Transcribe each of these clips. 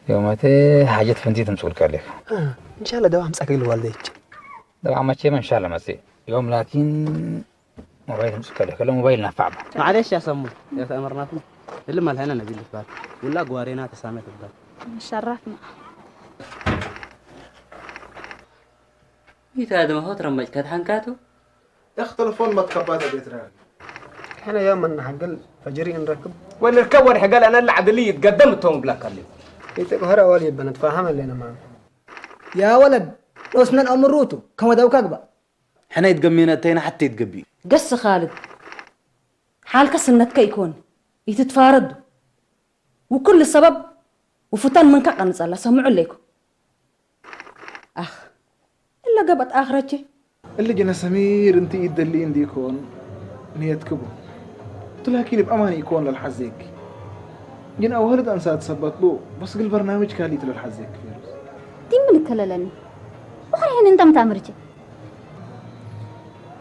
يوماتي حاجات فنتي تمسك الكاليك. إن شاء الله دوام سأكل والديك. دوام ما تشي إن شاء الله مسي. يوم لكن موبايل تمسك الكاليك. لا موبايل نفع. معلش يا سمو، يا تأمرناكم. اللي ما لهنا نبيل البال. ولا قوارينا تسامح البال. شرفنا. إيه هذا ما هو ترمج كتحنكاتو؟ يا أخ، تلفون ما تكبات بيتنا. إحنا يوم من حقل فجري نركب. ونركب ورح قال أنا اللي عدلي يتقدم التوم بلاك اللي. يتقهر أولي بنتفاهم اللي أنا معه. يا ولد، لو سنن أمروتو، كم ودوك أقبأ؟ حنا يتقمينا تينا حتى يتقبي. قص خالد. حالك سنتك يكون. يتتفارد. وكل السبب وفتن منك قنص الله سمعوا لكم. أخ. إلا قبت آخرتي. اللي جنا سمير انت يدلي اندي يكون نيتكبو. تلاكين بأمان يكون للحزيك. جن أولد أنسات سبت بو، بس قل برنامج كالي تلو الحزيك فيروز. دي من كللني. وخري هن انت متامرتي.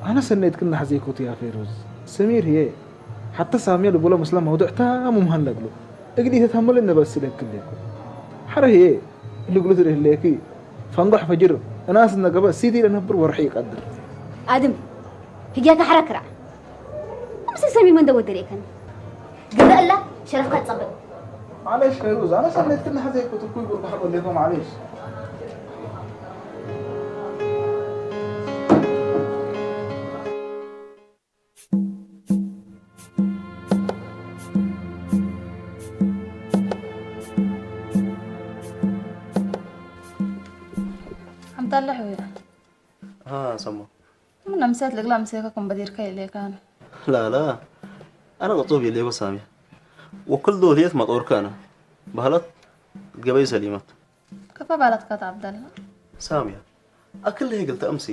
أنا سنيت كنا حزيكوت يا فيروز. سمير هي. حتى سامية لبولا مسلم موضوع تام مهلق له. እግዲ ተተመለ ነበስ ለክልኩ። ሐረ ህዬ፣ እሊ ግሉት ርህሌኪ፣ ፈንጎሕ ፈጅር፣ እናስ ነገበ ሲዲ ለነብር ወርሒ ይቀድር። ኣድም፣ ህጌካ ሐረ ክራዕ። ኣምስል ሰሚር መንደ ወደር የከን። ግበ እላ፣ ሸረፍካ ትጸበል። معليش فيروز، أنا سنة كنا حزيكو تكوي بربح قول لكم معليش. ሓምታ ኣለሕ እያ። ሃ፣ ሰሞ። ምን ኣምስያት ልግላ ኣምስያካ ከም በዲርካ ኢለካ ኣነ። ላላ፣ ኣነ ቅጹብ ኢለ ወሳሚ። ወክል ዶልየት መጦርካ ኣነ። ባህላት ገበይ ሰሊመት። ከፈ ባላትካ ተዓብዳልና። ሳምያ፣ ኣክል ሄግል ተኣምሲ፣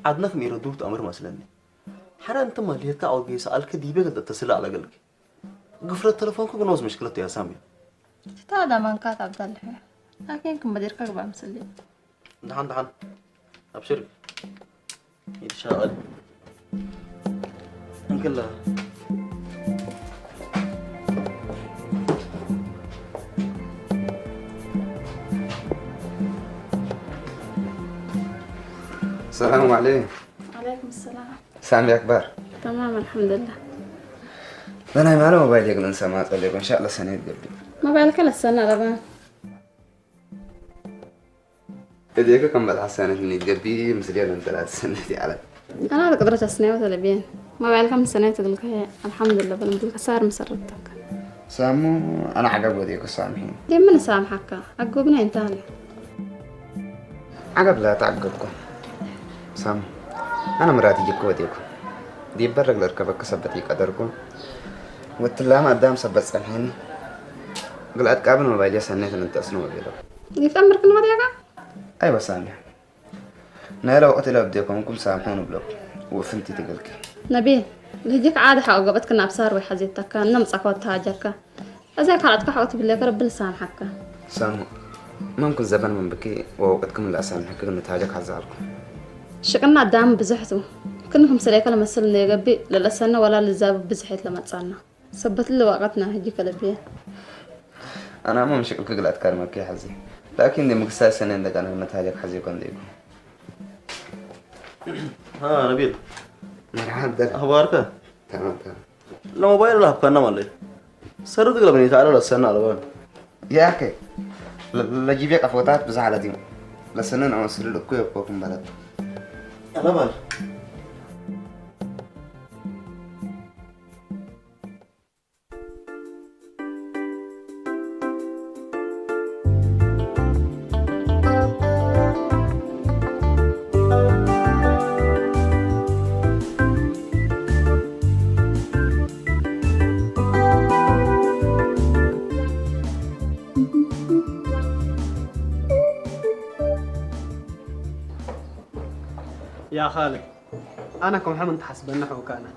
ዓድና ከመይ ረዱር ተኣምር መስለኒ። ሐረ እንተ ማልየታ ኦጌ ሰኣልከ ዲበ ገልጠ ተስላ ኣለ ገልኪ። ግፍረት ተለፎንኩ ግን ወዝ ምሽክለት ያ ሳምያ። تا دامان كات عبد الله. لكن كم بدير كك بامسلي. ደሓን ደሓን። ኣብሽሪ። ይትሻቐል። እንክላ። السلام عليكم. عليكم السلام. سامي أكبر. تمام، الحمد لله. لنا ما له موبايل يقلن سما تقول لكم إن شاء الله سنة يتقبل. موبايلك لسه أنا لبان. እዴከ ከም በልዓ ሰነት ንገቢ ምስል የለን ተላት ሰነት ይዓለ። أنا قدرت أسنى وتلبين. موبايلك من سنة تقولك الحمد لله بل مدلك صار مسرتك. ሳሙ፣ ኣነ ዓገብ ወዲእኩ ሳምሒኒ። ደምን ሳምሓካ፣ ዓገብና እንተ ኣለ። ዓገብ ላ ተዓገብኩ። ሳሙ፣ ኣነ ምራት እጅኩ ወዲእኩ። ዲበረግ ለርከበክ ሰበት ይቀደርኩ። ወትላም ኣዳም ሰበት ጸንሐኒ። ግልኣት ቃብን ሞባይል የሰኔት ልንተስኑ ወዲሎ። ይፈምርክን ወዲያካ? ኣይወሳኒ። ናይ ለውቀት ኢለ ኣብዴኮምኩም ሳምሑ ንብለኩም። ውፍንቲ ትገልኪ። ነቢ፣ ልህጅክ ዓዲ ሓቆ ገበትክ ናብ ሳር ወይ ሓዜትካ፣ እነ ምጻካ ወተሃጀካ። እዛ ካልኣትካ ሓቆ ትብለካ ረቢ ልሳምሓካ። ሳሙ፣ መምኩን ዘበን መንብኪ ወውቀትኩም ለኣሳምሕክ ግን ንታጀክ ሓዛርኩም። ሽቅና ኣዳም ብዙሕቱ። ክንኩም ሰሌከ ለመስል ነገቢ ለለሰነ ወላ ልዛብ ብዙሕት ለመጻና። ሰበት ልዋቀትና ህጂ ከለብየ። ኣና ሞ ምሽቅልክ ግላት ካርመክ ሓዚ። ላኪን ንምክሳይ ሰነ እንደጋና መታጀክ ሓዚ ኮን ዲኩ። ها نبيل. مرحبا دل. أخبارك؟ تمام، تمام. الموبايل لا بكنا مالي. سرد قلب نيت على السنة على وين؟ يا أخي. ل-، ل-، لجيبك أفوتات بزعلة دي. لسنة أنا أصل لك كوي أبوكم بلد. أنا مال. يا خالد، أنا كم حمن تحسبنا حوكانا.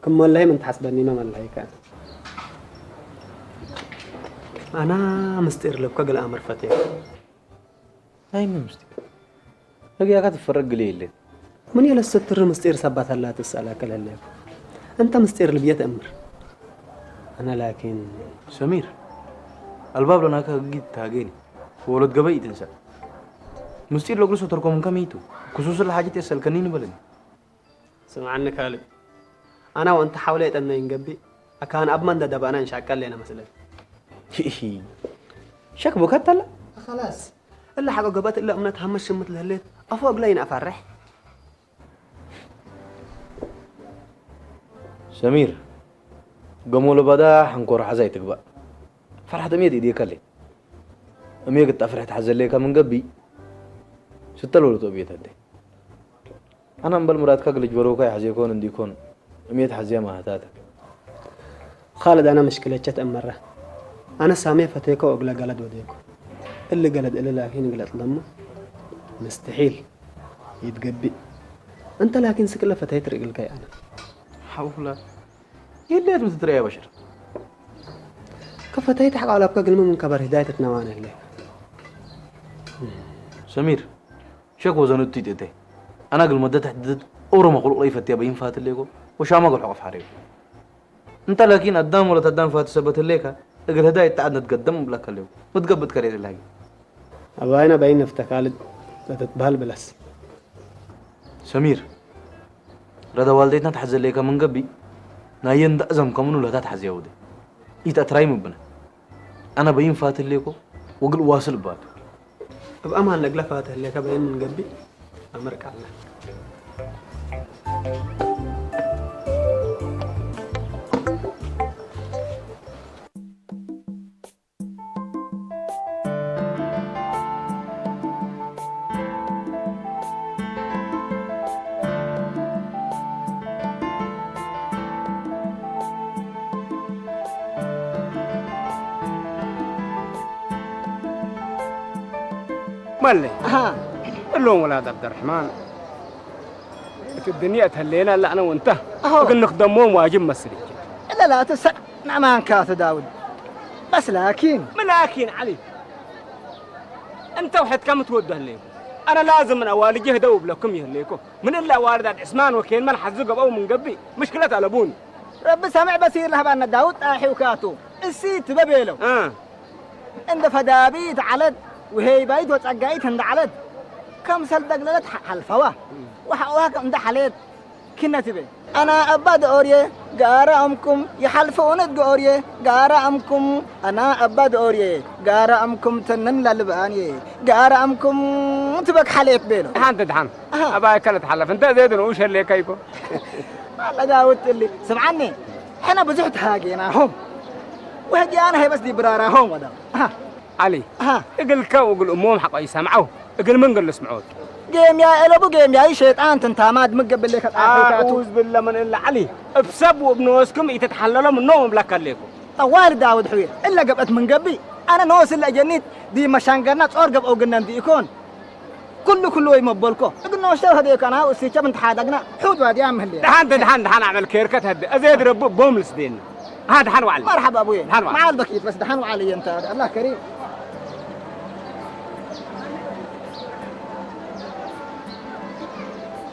ክም መለይ ምን ትሓስበኒ መመለይከ? ኣና ምስጢር ልብከ ግል ኣምር ፈትየ። ናይ ምን ምስጢር? ህግያካ ትፈረግ ግል የለ። ምን የለ ስትር ምስጢር ሰባት ኣላ ትስኣላ ከለለ። እንተ ምስጢር ልብየ ትእምር። ኣና ላኪን ሰሚር፣ ኣልባብ ለናካ ህጊ ታገኒ። ወሎት ገበይ ይትንሳእ። ምስጢር ለግሉ ሰተርኮም እንከ መይቱ። ክሱስ ለሓጀት የሰልከኒ ንበለኒ። ስምዓኒ ካልእ። ኣና ወእንተ ሓውለ የጠመይ እንገቢ፣ ኣካን ኣብ መንደ ደባና እንሻቀል ለና መስለን። ሂሂ። ሸክ ቡከት ተላ? خلاص. እላ ሓቆ ገበት እላ እምነት ሃመሽ ሽምት ለህሌት፣ ኣፎ እግላ ይንኣፋርሕ። ሰሚር፣ ገሞ ለባዳ ሓንኮር ሓዛ ይትግባእ። ፈርሓት እሜት ኢዴከሌ። እሜ ግጣ ፍርሕት ሓዘሌካ ምን ገቢ? ስተለውለቶ እቤት ኣደ። ኣና እምበል ሙራድካ ግልጅ በረውካ ይሓዜኮን እንዲኮን እሜት ሓዝያ ማህታተ። ካልድ ኣና ምሽክለቸት እመራ። ኣነ ሳሜ ፈቴኮ እግለ ገለድ ወዴኮ። እሊ ገለድ እሊ ላኪን ግለጥ ለማ ምስትሒል ይትገቢእ። እንተ ላኪን ስቅለ ፈተይት ርእግልካይ ኣነ። ሓውላ የድልያት ምትትረያ በሽር። ከፈተይት ሓቃላብካ ግልሚ ምን ከበር ሂዳየት ትነዋነ ህለ። ሰሚር፣ ሸክ ወዘኑ እትይት እተ። ኣና ግል መደት ሕድድ ኦሮ መቁልቁለ ይፈትያ በይን ፋት ሌጎ ወሻማ ጎል ሐቆፍ ሐሬ። እንተ ላኪን ኣዳም ወለት ኣዳም ፋት ሰበት ሌካ እግል ህዳ ይተዓድ ነትገደም እብለካ ሌጎ። ምትገብት ከሬ ላኪን። ኣባይና በይን ነፍተ ካልድ ለትትበሃል ብለስ። ሰሚር፣ ረዳ ዋልደይትና ተሐዘለይካ ምን ገቢ ናየን ዳእዘም ከምኑ ለታ ተሐዝያ ወደ። ኢት ኣትራይ ምብነ። ኣና በይን ፋት ሌኮ ወግል ዋስል ባቱ። እብ ኣማን ለግለ ፋት ህሌከ በይን ምን ገቢ ኣመርቃልና። ማለ ኣሃ። እሎም ወላድ ዓብደርሕማን፣ እቲ ድንያ እተለየና ኣላ ኣነ ወንታ ኣሆ። እግል ንክደሞም ዋጅብ መስል እጅ። እለ ላ፣ እቲ ሰዕ ንዕማንካ፣ እቲ ዳውድ። በስ ላኪን። ምን ላኪን፣ ዓሊ? እንተ ውሕድካ ምትወዱ ህለይኩም። ኣነ ላዝም ምን ኣዋልጀ ህደው እብለኩም ይህለይኮ። ምን እላ ኣዋልድ ኣድ ዕስማን ወኬን መን ሓዙ ገብአው ምን ገብእ ምሽክለት ኣለቡን። ረቢ ሰምዕ በሲር ለህባነ ዳውድ ጣሒውካቱ። እሲ ትበቤለው። እ። እንደ ፈዳቢት ዓለት ወሄይባይት ወጸጋይት እንደ ዓለት ከምሰል ደግለለት ሓ-፣ ሓልፈዋ። ወሓዋከ እንደ ሓሌት ክነትበ። ኣና ኣባ ደኦርየ ጋራ እምኩም ይሓልፈ እውነት ገኦርየ ጋራ እምኩም ኣና ኣባ ደኦርየ ጋራ እምኩም ተነን ላልብኣንየ ጋራ እምኩም ትበክ ሓሌት ቤሎ። ደሓን ደሓን። ኣሃ። ኣባይ ከለት ሓለፍ። እንተ ዘይድ ንኡሽ ህሌካ ይኮ። ማለዳ ውጥሊ። ስምዓኒ። ሕነ ብዙሕ ተሃጌናሆም። ወህጊያና ሀይበስ ዲብራራሆም ወዳ። ኣሃ። ዓሊ፣ ኣሃ። እግልከ ወእግል እሞም ሓቆ ይሰምዐው። እግል ምን ግል ስምዖት? ጌምያ ኤለቡ ጌምያይ ሸይጣን ትንታማ ድምገ ብሌከ ጣሑካቱ። ኣዑዝ ብለ ምን እለ ዓሊ። እብ ሰብ ወእብ ነወስኩም ኢትትሓለሎ ምኖም እብለካ ኣሌኩ። ጠዋል ዳውድ ሕዊ፣ እለ ገብአት ምን ገቢ? ኣነ ነወስ እለ እጀኒት ዲ መሻንገርና ጾር ገብአው ግነን ዲ ኢኮን። ኩሉ ኩሉ ወይ መበልኮ። እግል ነወስ ሸው ሀደዮ ከና ወእሲቸ ምን ተሓደግና ሑድ ዋድያ ምህልየ። ደሓን ደሓን ደሓን ኣዕመል ኬርከ ተህደ። እዘ ድረቡ ቦም ልስዴና። ها، دحان وعلي. مرحبا أبوي. دحان وعلي. ما عاد بكيت، بس دحان وعلي أنت. الله كريم.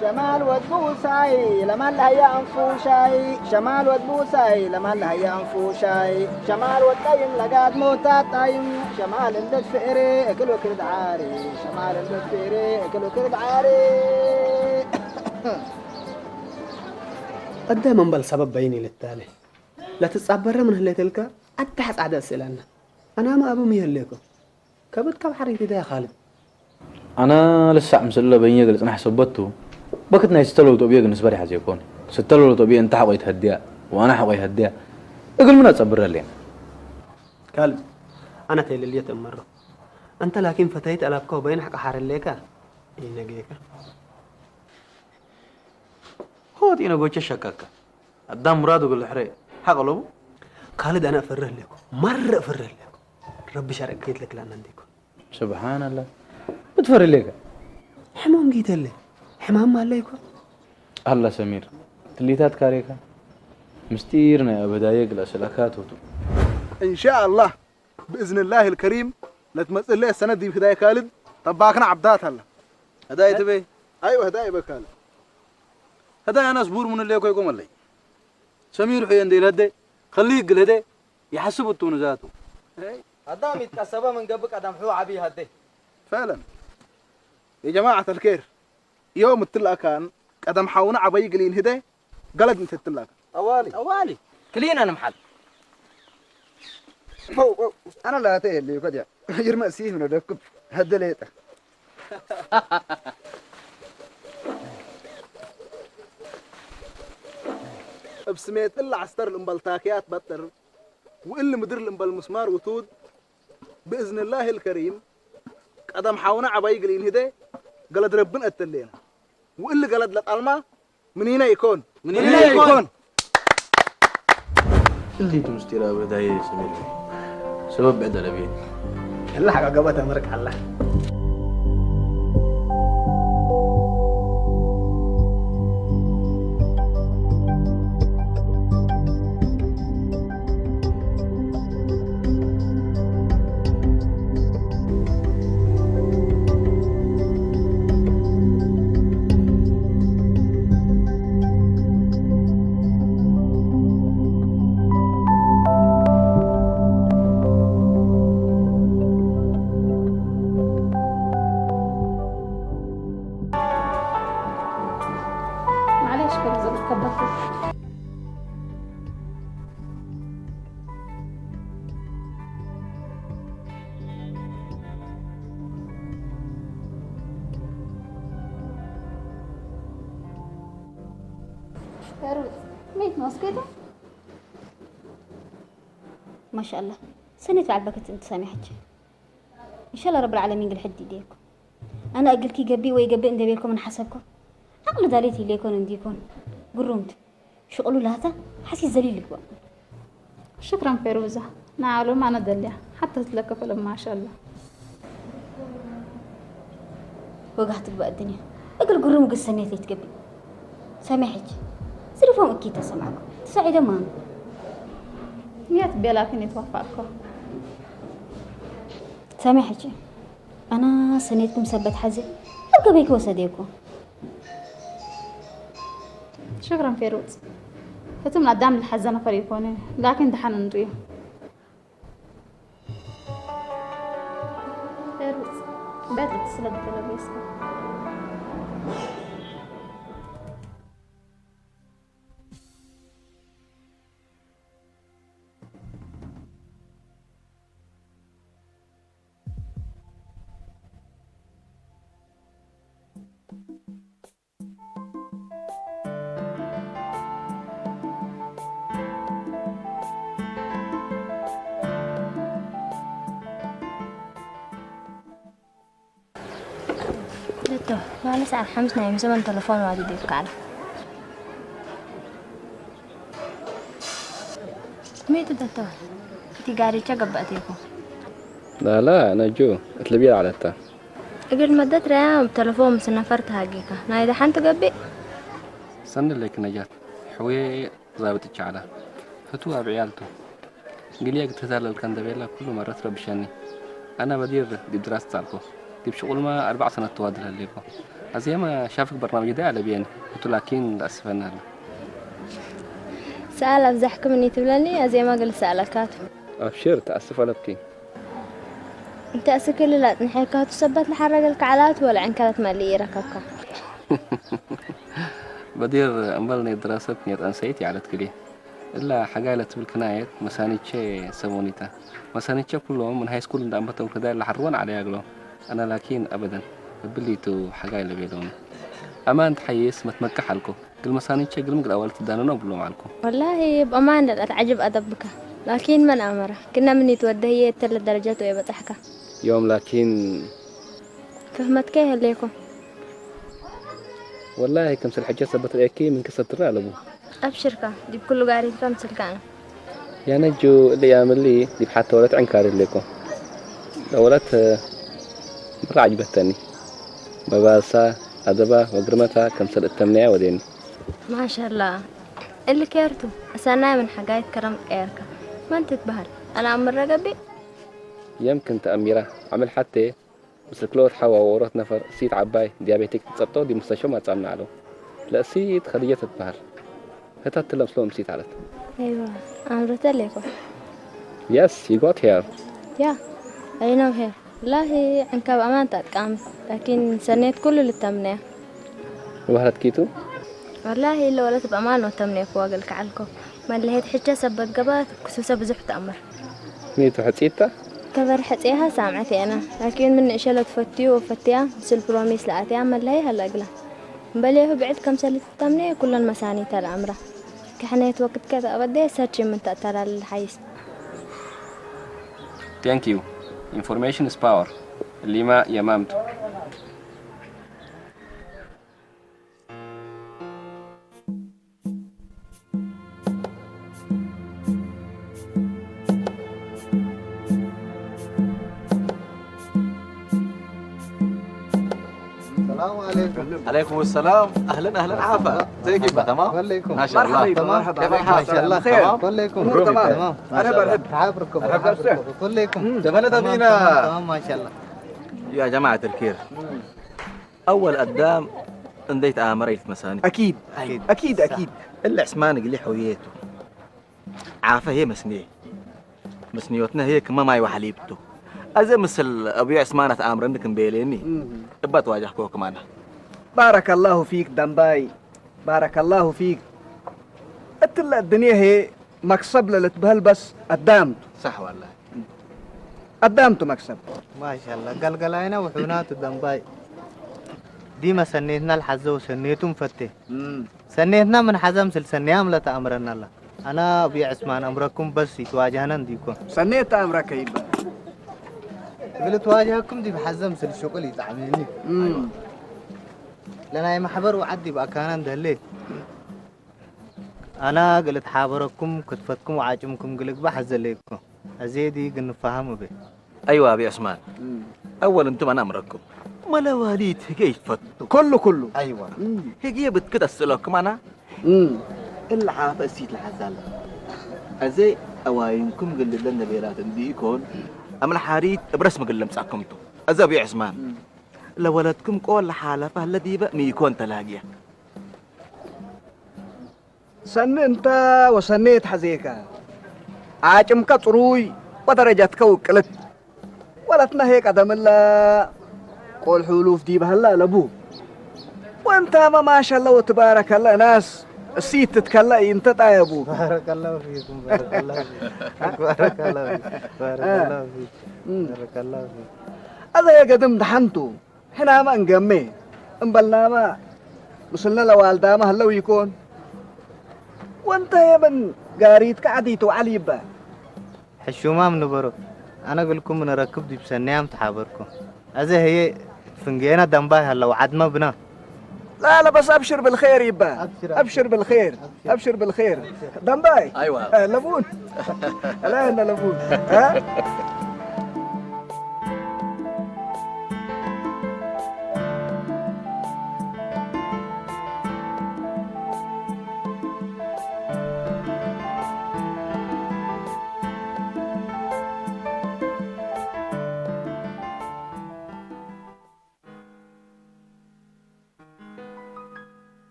شمال وتبوساي، لمن لا ينفوشاي. شمال وتبوساي، لمن لا ينفوشاي. شمال وتقيم لقاد موتا تايم. شمال عند الفئري، أكل وكرد عاري. شمال عند الفئري، أكل وكرد عاري. قدام من بل سبب بيني للتالي. ለትጻበረ ምን ህሌትልካ ኣዳሕ ጻዕደ እስእለና። ኣናመ ኣቡ ምየሌኮ። ከብድ ካብ ሓሪት ይዳ ካልድ። ኣና ልሳዕ ምስለ በይኘ ግልጽና ሕሰበቱ። በክት ናይ ስተለውጦ ብየ ግንስበር ይሓዜ ኮን። ስተለውጦ ብየ እንተ ሓቆይ ትሀድያ። ወኣና ሓቆይ ይሀድያ። እግል ምን ኣጸብረ ኣሌና። ካልድ፣ ኣነ ተይልልየ ትእመሮ። እንተ ላኪን ፈተይት ኣላብካ ወበይን ሓቂ ሓረሌካ። ይነጌካ። ሆት ኢነ ጎቸ ሸካካ። ኣዳም ሙራዱ ግልሕረ ሓቅ ኣለቡ። ካልድ ኣነ እፈርህ ኣለኩ። ማረ እፈርህ ኣለኩ። ረቢ ሸርዕ ከይትለክላና እንዲኩ። ስብሓንላ። ብትፈሪ ሌካ። ሕማም ጌተለ። ሕማም ኣለይኮ። ኣላ ሰሚር። ትሊታት ካሬካ። ምስጢር ናይ ኣበዳየ ግላ ስለካ ቶቱ። እንሻ ኣላህ። ብእዝንላህ ልከሪም ለትመጽእ ለየ ሰነት ዲብ ህዳይ ካልድ ተባክና ዓብዳት ኣላ። ህዳይ ትበይ? ኣይወ ህዳይ በካል። ህዳይ ኣናስ ቡር ምን ለየ ኮይቆም ኣለይ። ሰሚር ሑየ እንደ ኢልሀደ ከሊ ይግል ህደ ይሓስብ እቱ ንዛቱ። ኣዳም ይትቀሰበ ምን ገብእ ቀደም ሑ ዓቢ ይሃደ። فعلا. يا جماعة الخير. يوم التلاكان قدم حاونا عبي قلين هدي قلد انت التلاكان. طوالي. طوالي. كلينا نمحل. هو، هو، أنا لا أتي اللي يقعد يا. يرمى سيه من الركب. هدليته. እብ ስሜት እለ ዐስተር ልእምበል ታክያት በጥር፣ ወእሊ ምድር ልእምበል ምስማር ውቱድ፣ ብእዝንላህ ልከሪም፣ ቀደም ሓውና ዐባይ ግል ኢንህዴ፣ ገለድ ረብን አተሌነ። ወእሊ ገለድ ለጣልማ፣ ምኒነ ኢኮን? ምኒነ ኢኮን? እሊቱ ምስጢር ኣብ ህዳየ ሰሜን ሰበብ ብዕደለ ቤት። እላ ሓጋ ገበተ ምርቅ ኣላ። معليش، كنت زرت كبرت. ሩት፣ መይት ነው እስከ ማሻአላህ። ሰኔት በዓል በከት እንት ሰሚሐች። ኢንሻአላህ ረብል ዓለሚን ግል ሕድ ይደየኩም። ኣነ እግልኪ ገቢ ወይ ገቢ እንደ ቤልኩም እንሓሰብኩም። ዓቅሊ ዳሌት ይሌኮን እንዲኮን። ግሩምት። ሽቕሉ ላታ ሓሲስ ዘሊል ይግባእ። ሽክራን ፌሩዛ። ንዓሎም ኣነ ደልያ። ሓታ ትለከፈሎም ማሻአላህ። ወጋህ ትግባእ الدنيا. እግል ግሩም ግስ ሰሜት ለይትገብእ። ሰሜ ሕጂ። ዝርፎም እኪ ተሰማዕኩ። ትሳዒደ ማኑ። ንየት ቤላኪን የተዋፋቅኮ። ሰሜ ሕጂ። ኣና ሰኔትኩም ሰበት ሓዚ። ኣብ ገበይኪ ወሰደኩ። ሽክራን ፌሩዝ። ህቱም ኣዳም ልሓዘ ነፈር ይኮነ። ላኪን ደሓን እንድዩ። ፌሩዝ። ቤት ልትስለ ብተለቤስከ። ደቶ፣ ማለስ ኣብ ሓምስ ናይ ምሰበን ተለፎን ዋዲ ዲብ ካለ። ሜቱ ደቶ፣ እቲ ጋሪቻ ገባእት ይኹ። ላላ፣ ነጁ፣ እትልቢል ዓለታ። እግል መደት ረያ ብተለፎን ምስ ነፈር ተሃጌካ። ናይ ደሓን ትገቢእ? ሰንድ ለክ ነጃት፣ ሕውየ ዛብጥ ይቻላ። ህቱ ኣብ ዕያልቱ። ግልየ ግትህታለልከ እንደ ቤላ ኩሉ መረት ረብሸኒ። ኣነ በዲር ዲብ ድራስ ጻልኮ። ዲብ ሽቁልማ ኣርባዕ ሰነት ተዋድል ህሌኮ። ኣዜማ ሻፍክ በርናምጅ ዳይ ኣለብየኒ። ህቱ ላኪን ዳስፈና ኣለ። ሰኣል ኣብዛሕክምኒ ትብለኒ፣ ኣዜማ ገለ ሰኣለካቱ። ኣብሽር፣ ተኣስፍ ኣለብኪ። እንተ እስክልል ኣጽንሐካቱ ሰበት ለሓረገልካ ዓላት ወላ ዕንከለት መልእ ይረከብካ። በዲር እምበል ናይ ድራሰት ኔት ኣንሰይት ያለት ክሊ። እላ ሓጋይ ለትብል ክናየት መሳኒቼ ሰሞኒታ። መሳኒቼ ኩሎም ምን ሃይ ስኩል እንዳ ኣንበተው ክዳይ ለሓርወን ዓለያ ግሎም። ኣነ ላኪን ኣበደን። እብሊቱ ሓጋይ ለቤሎም። ኣማን ተሓይስ መትመቅሕ ኣልኮ። ግል መሳኒቼ ግልም ግል ኣዋል ትዳነኖ ብሎም ኣልኮ። ወላሂ ብኣማን ደቀት ዓጅብ ኣደብካ። ላኪን መን ኣመራ። ክና ምን ይትወደህየ የተለ ደረጃት ወይ በጻሕካ። ዮም ላኪን ፍህመትከ ይህለይኮ። ወላሂ፣ ክምስል ሕጀ ሰበት ርእየኪ ምን ክሰትር ኣለቡ። ኣብሽርካ፣ ዲብ ኩሉ ጋሪትካ ምስልካ ኣነ። ያነጁ፣ እሊ ያምሊ፣ ዲብ ሓተ ወለት ዕንካሪ እሌኮ። ለወለት፣ ምራ ዓጅበተኒ። መባሳ፣ ኣደባ፣ ወግርመታ፣ ከምሰል እተምነያ ወዴኒ። ማሻላ። እሊ ኬርቱ፣ እሰናይ ምን ሓጋይት ከረም ቀየርካ። መን ትትበሃል? ኣነ ኣምረ ገቢ? የምክን ተኣሚራ፣ ዓምል ሓቴ፣ ምስል ክልኦት ሓዋ ወሮት ነፈር እሲት ዓባይ ዲያቤቲክ ትጸብጦ ዲብ ሙስተሽፈ ማጻምና ኣለው። ለእሲት ኸዲጀት ትትበሃል። ህታት ትለምስሎ እምሲት ኣለት። ኣይዋ፣ ኣምርተ ሌኮ። Yes, you got here. ያ ኣይኖም ሄር ላሂ ዕንካብ ኣማን ጣጥቃም ላኪን ሰኔት ኩሉ ልተምነያ። وبهرت كيتو ወላሂ ለወለት ብኣማን ወተምነያ ክዋገል ከዓልኮ መለሄት ሕቸ ሰበት ገባ ክሱሰ ብዙሕ ተኣምር ميتو حتيتا ከበር ሕፅያሃ ሳምዐት የና ላኪን ምን ንእሸለ ትፈትዩ ወፈትያ ምስል ፕሮሚስ ለኣትያ መለሀይ ሃላ እግላ እምበልየሁ ብዕድ ከምሰል ትተምነየ ኩለን መሳኒተ ለኣምራ ክሕነት ወቅት ከ ተኣበደ ሰርች የምንታእተላል ሓይስ Thank you. Information is power. Lima Yamamto. عليكم السلام. اهلا اهلا عافا، زيك يبا؟ تمام؟ ما شاء الله. مرحبا، مرحبا. كيف الحال؟ ما شاء الله. تمام؟ كلكم أمور تمام. تمام. انا برحب. مرحبا. كلكم. تمام، ما شاء الله. يا جماعة الكير. أول أدام انديت آمر يلت مساني. أكيد. أكيد. أكيد. أكيد. اللي عسمان قلي حويته. عافا هي مسني. مسنيوتنا هي كما ماي وحليبتو. أزي مثل أبو عثمان أتآمر عندك مبيليني. أبات واجه كوك معنا. بارك الله فيك دمباي. بارك الله فيك. أتلا الدنيا هي مكسب للتبهل بس الدام. صح والله. الدام تو مكسب. ما شاء الله. قلقلاينا وحونات دمباي. ديما سنيتنا الحزة وسنيتم فتي. سنيتنا من حزم سل سنيام لا تأمرنا الله. أنا أبي عثمان أمركم بس يتواجهنا نديكم. سنيت أمرك يبا. قلت واجهكم دي بحزم سل شغل يتعملني. لنا محبر وعدي بأكانا دهلي. أنا قلت حابركم كتفتكم وعاجمكم قلت بحز ليكم. أزيدي قلنا فهم به. أيوة أبي عثمان. أول أنتم أنا أمركم. ما لواليت هجي يتفتوا. كله كله. أيوة. هجي بتكت أسألكم أنا. إلا حافة سيت الحزال. أزي أواينكم قل لنا بيرات ديكون. أم الحريت برسم قل لمساكمتو. أزي أبي عثمان. لولدكم قول لحالة فهل ديبا ميكون تلاقيه. ሰኒ እንተ ወሰኒ የትሐዜከ፣ ዓጭምከ ጽሩይ ወደረጀትከ ውቅልት። ወለትነ ሄ ቀደምለ ቆል ሑሉፍ ዲበ ሀለ ለቡ። ወእንታመ ማሸለ ወትባረከለ እናስ እሲት ትትከለ ኢንተ ጣየቡ። ባረከላሁ ፊኩም፣ ባረከላሁ ፊኩም፣ ባረከላሁ ፊኩም፣ ባረከላሁ ፊኩም፣ ባረከላሁ ፊኩም። አዘ የገድም ደሐንቱ። ሕናመ እንገሜ እምበልናመ ምስልነ ለዋልዳመ ህለው ኢኮን። ወንተ የመን ጋሪትከ ዐዲ ትውዓል ይበ። ሕሹማም ንበሮ። አነ እግልኩም ንረክብ ዲብ ሰንያም ተሓበርኩም። አዜ ህዬ ፍንጌነ ደንባይ ሀለው ዐድመ ብነ። لا لا بس أبشر بالخير يبا. أبشر، أبشر بالخير. أبشر بالخير. دمباي. أيوة. آه، لبون. لا، أنا لبون. ها؟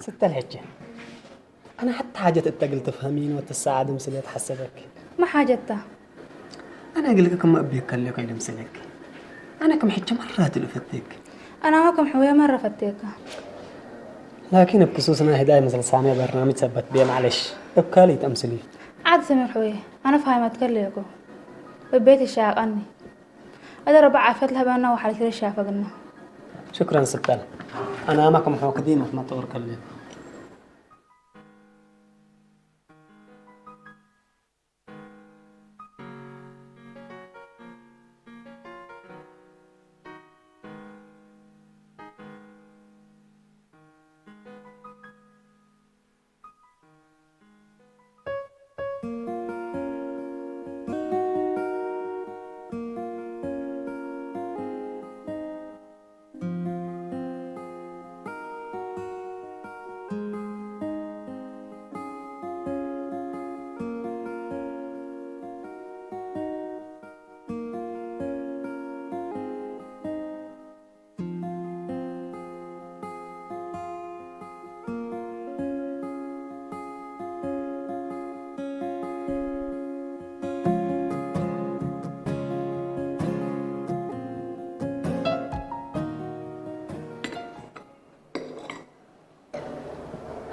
ستة الحجة. أنا حتى حاجة التقل تفهمين وتساعد مسلية تحسبك. ما حاجتها؟ أنا أقول لك كم أبيك كل يوم كيد مسلك. أنا كم حجة مرات اللي فتك. أنا ما كم حوية مرة فتيك. لكن بخصوص أنا هداية مثل سامية برنامج ثبت بيه معلش. بكالي تمثلي. عاد سمير حوية. أنا فاهمة تكليكو. ببيت الشاق أني. أدرب عافية لها بأنه وحالي كده شافقنا. شكرا ستان. أنا أماكم حوكدين وما تورك اللي.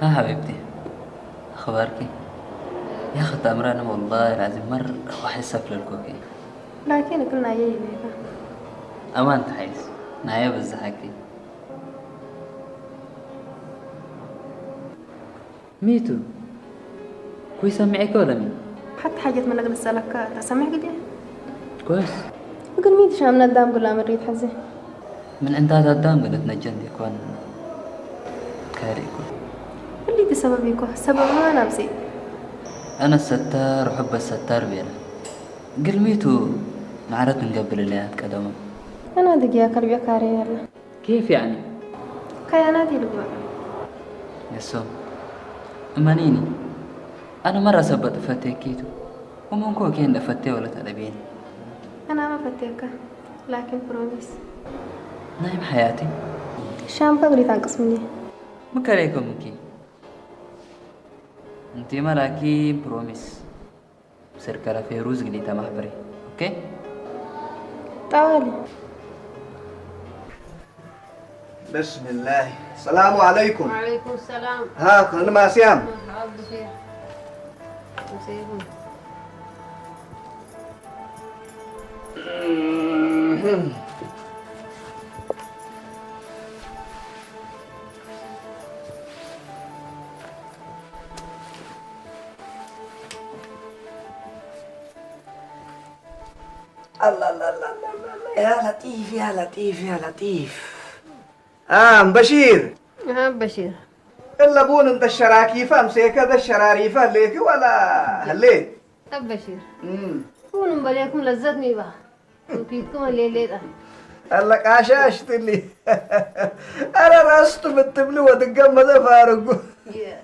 ها حبيبتي، أخبارك؟ يا أخي تأمران والله العظيم مرة واحد سفل الكوكي. ላኪን እግል ናየ ይቤካ። ኣማን ተሓይስ ናየ በዛሓኪ። ሚቱ፣ ኩይ ሰሚዐከ ወለሚ? ሓቲ ሓጀት መለግል ዝጸለካ ተሰምዕ ግዜ። ኮስ። እግል ሚቱ ሻምና ዳም ግላ መድሪት ሓዚ። ምን ዕንታት ኣዳም ገለት ነጀን ዲኮን ካሪኩ። ሁሊቲ ሰበብ ይኮ፣ ሰበብ ማን ኣብዚ? ኣነ ሰታር፣ ሑበ ሰታር ቤለ። ግልሚቱ ማዕረት እንገብልለያት ቀደሙ። ኣና ድግያ ከልቢያ ካሬ ያለ። ኬፍ ያኒ? ከያናት ይልግበ። የሶም። እመኒኒ። ኣነ መራ ሰበጥ ፈቴኪቱ። እመንኮ ኬን ደፈቴ ወለ ተለቤን። ኣና መፈቴካ። ላኪን ፕሮሚስ። ናይም ሓያቲ። ሻምካ ግሪት ኣንቅስምኒ። ምከረይኮ ምኪ። እንቲማ ላኪን ፕሮሚስ። ስር ከረፌ ሩዝ ግዴታ ማሕበሪ። ኦኬ? ጠዋሊ። بسم الله. السلام عليكم. وعليكم السلام. ها، خلنا مع سيام. مرحبا بخير. مساء الخير. الله، الله، الله، الله، الله. يا لطيف، يا لطيف، يا لطيف. آه، بشير. ها، بشير. إلا بون انت الشراكيفة، مسيكة ده الشراريفة ليك ولا هليت؟ أبشر. مم. كونوا بليكم لذتني بها. وكيتكم الليل ليلة. هلا قاشاش تلي. أنا رأست متبلي ودقم ماذا فارقو. يا.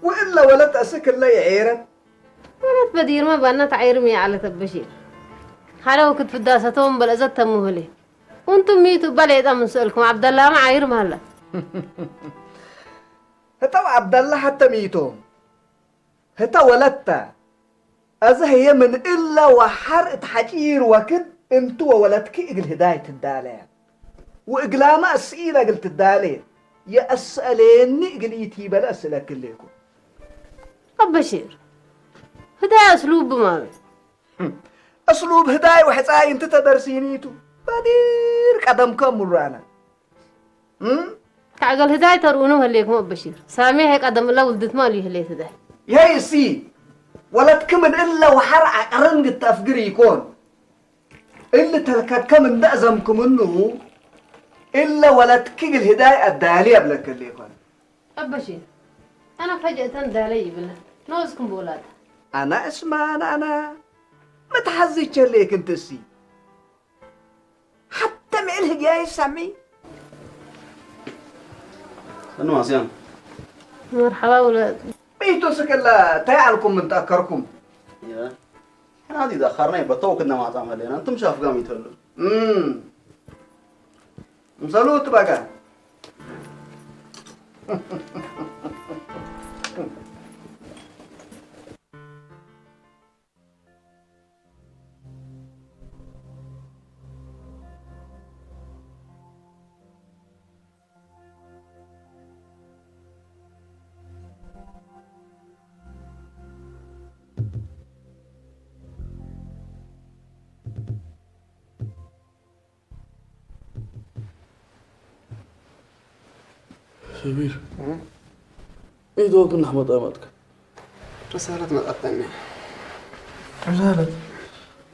وإلا ولد أسك الله يعيرن. ولد بدير ما بنا تعير مي على تبشير. خلو كنت في الداسة توم بل أزت تموهلي. وانتم ميتوا بل يدام نسألكم عبد الله ما عاير مهلا. ህተው ዓብደላ ሓተ ሚቶም። ህተ ወለተ። እዚ ህየ ምን እለ ወሓር እት ሓጪር ወክድ እንቱ ወወለትኪ እግል ህዳይ ትዳለያ። ወእግላማ እስኢለ እግል ትዳለየ። የአስአሌኒ እግል ኢቲበለ እስእለክሌኩ። አበሺር፣ ህዳይ አስሉብ ብማሉ። አስሉብ ህዳይ ወሕጻይ እንት ተደርሲኒቱ። በዲር ቀደምከ ሙራና። እም? ካዕገል ህዳይ ተርኡኑ ህሌኩም አበሺር። ሳሜ ሄ ቀደም እለ ውልድት ማሉ ይህሌት ህዳይ። ይሄ እሲ ወለትክምን እለ ወሐር አቀርን ግተፍግር ይኮን። እሊ ተልከከም እንደ እዘምክምኑ እለ ወለትኪ ግል ህዳይ አዳሊ አብለክል ይኮን። አበሺር፣ አና ፈጀእተን ዳለ ይብለ። ኖዝኩም ቦላታ። አና እስማ አና አና መትሐዝቸሌክ እንት እሲ። حتى ميل هجاي سامي. أنا ما سيان. مرحبا ولاد. بيتو سكلا تيعلكم من تأكركم. يا. أنا هذه دخرنا بطوك إنما عطام هلينا. أنتم شاف قام يتولوا. أمم. مسلوت بقى. ሰሚር፣ እም? ኢዶ ግን ኣሕመድ ኣመጥካ። ርሳለት መጣተኛ። ርሳለት?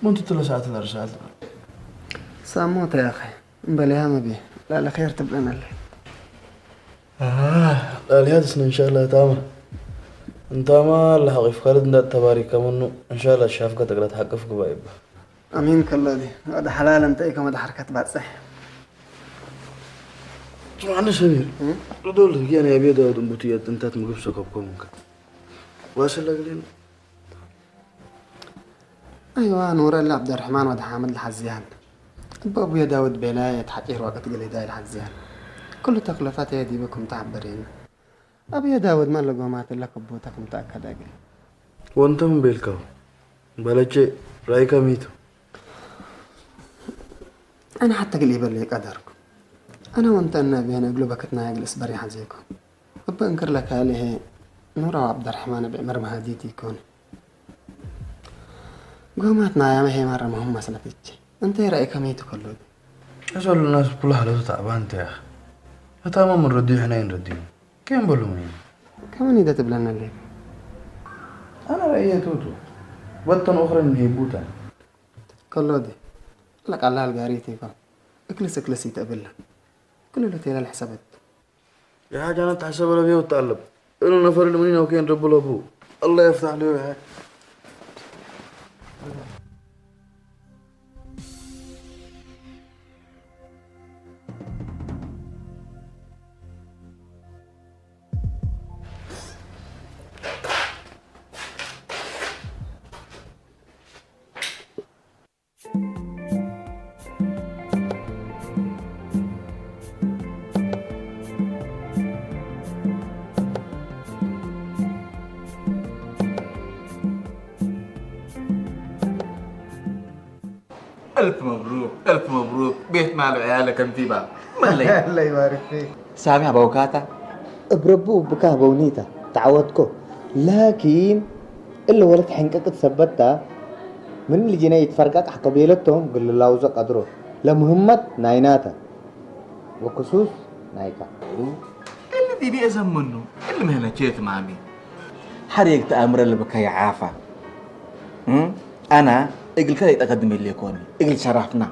ምን ትትለ ሰዓት ለርሳለት? ሳሞተ ያኸ፣ እምበለያ መቤ፣ ላለ ኸይር ትብለናለ። ኣሃ፣ ላልያ ትስነ እንሻላ ታማ። እንታማ ለሐቂፍ ካልድ እንዳት ተባሪከ ምኑ፣ እንሻላ ሻፍከ ተቅለት ሐቅፍ ግባ ይባ። ኣሜን ከላሊ፣ ወደ ሓላል እንተ ኢከ መድሓር ከትባጽሕ። ስምዓኒ ሰሚር፣ እም? ርዶል ህግያ ናይ ኣቤ ዳውድ እምቡትየት እንታት ምግብ ሰከብኮም እንከ። ዋሰላ ግሌን። ኣይዋ፣ ኑረላ ዓብደርሕማን ወደ ሓመድ ለሓዝያን። እበ ኣቡየ ዳውድ ቤላየ ተሓጢር ወቅት ግሌዳ ለሓዝያን። ኩሉ ተክለፈት የዲበኩም ተሓበሬና። أبي داود ما لقوا ما تلك بوتكم تأكد أجل. ወንተም ቤልካው በለቼ ራይካ ሚቱ። أنا حتى قلي بلي قدركم. أنا وأنت النبي أنا أقلبك تنايق الإسبري حزيكم. أبا أنكر لك عليه نورا وعبد الرحمن بعمر مهديتي يكون. قوماتنا يا مهي مرة مهمة سلفتش. أنت رأيك ميت كله. أسأل الناس كلها لا تتعبان تياخ. أتامم الرديو حنين رديو. كم بلومين؟ كمان إذا تبلنا لك. أنا رأيي توتو. بطن أخرى من هيبوتا. كله دي. لك الله القاريتي كون. اكلس اكلس يتقبلنا. كل اللي تيلا الحسابات. يا حاجة أنا تحسب لك يوم تقلب. إنه نفر اللي منين وكين رب له أبوه. الله يفتح له يا حاج. ألف مبروك، ألف مبروك، بيت مال عيالة كنتيبة. ملي. الله يبارك فيك. سامع بوكاتا؟ እብረቡ ብካ በውኒታ ተዓወትኮ ላኪን እለ ወለት ሕንቅቅት ሰበታ ምን ልጅነ ይትፈርቀቅ ሐቆ ቤለቶም ግልላውዞ ቀድሮ ለምህመት ናይናታ ወክሱስ ናይካ። اللي دي بيأزم منه. المهنة جيت مامي. حريق تأمر اللي بكا يعافى. أنا እግል ከለ ይጠቀድም የለ ይኮን እግል ሸራፍና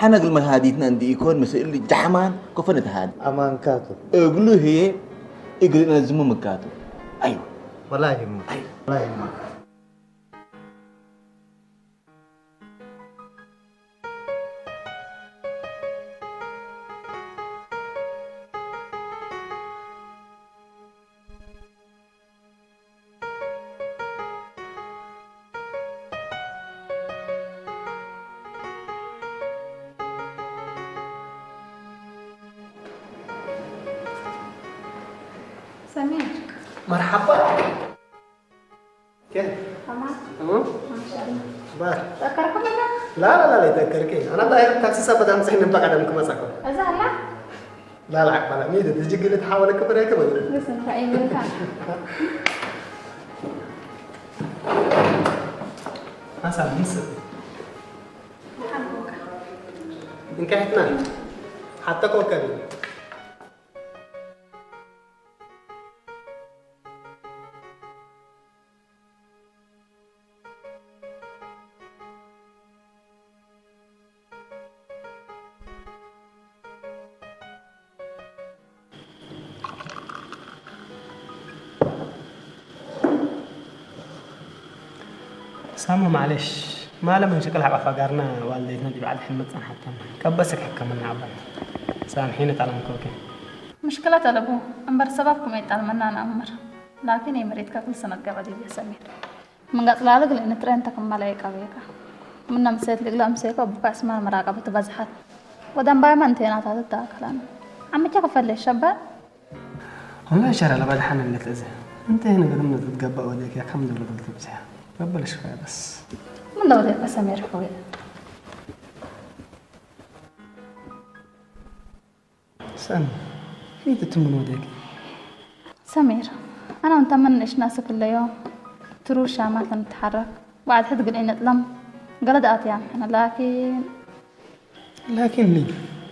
ሓነ እግል መሃዲትና እንዲ ይኮን ምስ እሊ ጃሕማን ኮፈን እትሃድ ኣማንካቱ እግሉ ህየ እግል ነዝሙ ምካቱ። ኣይዋ ወላሂ እሞ። ኣይዋ ወላሂ እሞ። سمير. مرحبا. كيف؟ تمام. تمام؟ ما شاء الله. بار. تذكركم ولا؟ لا، لا، لا، لا، يتذكرك. أنا ظاهر تاكسي سبت أمس حين بقى دم كما سكر. أزهر لا؟ لا، لا، عقبالة. ميدو، تجي قلت حاول أكبر هيك بدل. بس أنت أي مكان. هسا نسى. نكحتنا. حتى كوكا. سامو معلش، ما لم نشكل حق فقرنا والديتنا دي بعد حمد صنحتنا. كبسك حكمنا عبنا. سامحيني طالما كوكي. مشكلة ألبو، أمبر سببكم يتعلمنا نأمر. لكن يمريت كل سنة قبل يا سمير. من قتل على قل إن ترين تكمل أي كابيكا. من نمسيت لقلا أمسيكا بكا اسمها مراقبة بزحت. ودن باي من تينا تاتو تاكلان. عم تشوف اللي شبه. والله شرع لبعد حنا اللي تأذي. أنت هنا قدمنا تتقبأ وديك يا كم دولة قلت بزحة. قبل شوية بس. من دولة يا سمير خويا. سامي، هي تتمن وديك. سمير، أنا وأنت من إيش ناسك كل يوم؟ تروح شامات نتحرك. بعد حد قل إن لم. قلد آتي يعني أنا، لكن لكن لي،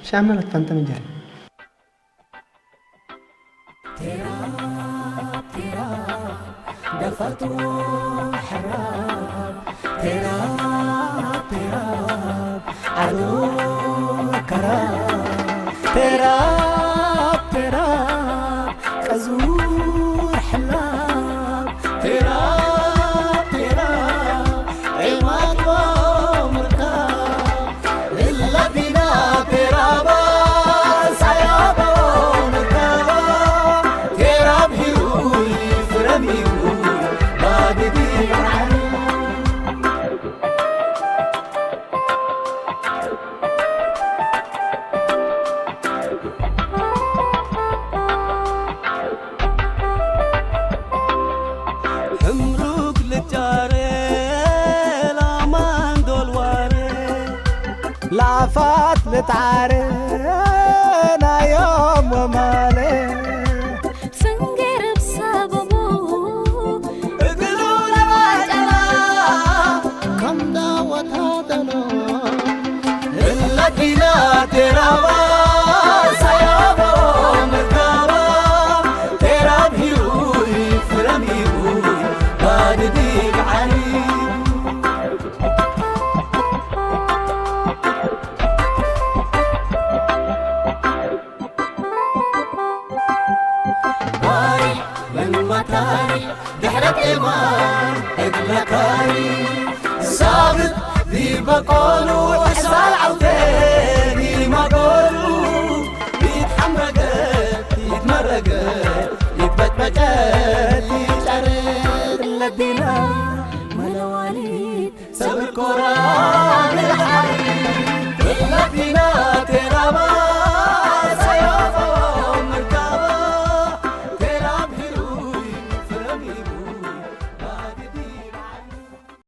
شامل الطنطا مجري. ሕምሩግ ልጫሬ ላማን ዶልዋሬ ላፋት ልጣሬ ዲና ቴራባ ሳያቦ መርካባ ቴራብ ሂሩ ፍረም ሂሩ ባድዲ ብዓኒ ባሪ ምን ማታሪ ድሕረ ጤማን እግለካሪ ሳብት ዲበቆሉ ሕሳል ዓውተ ዲማጎሉ ይትሓምረገ ይትመረገ ይትበጭበጨ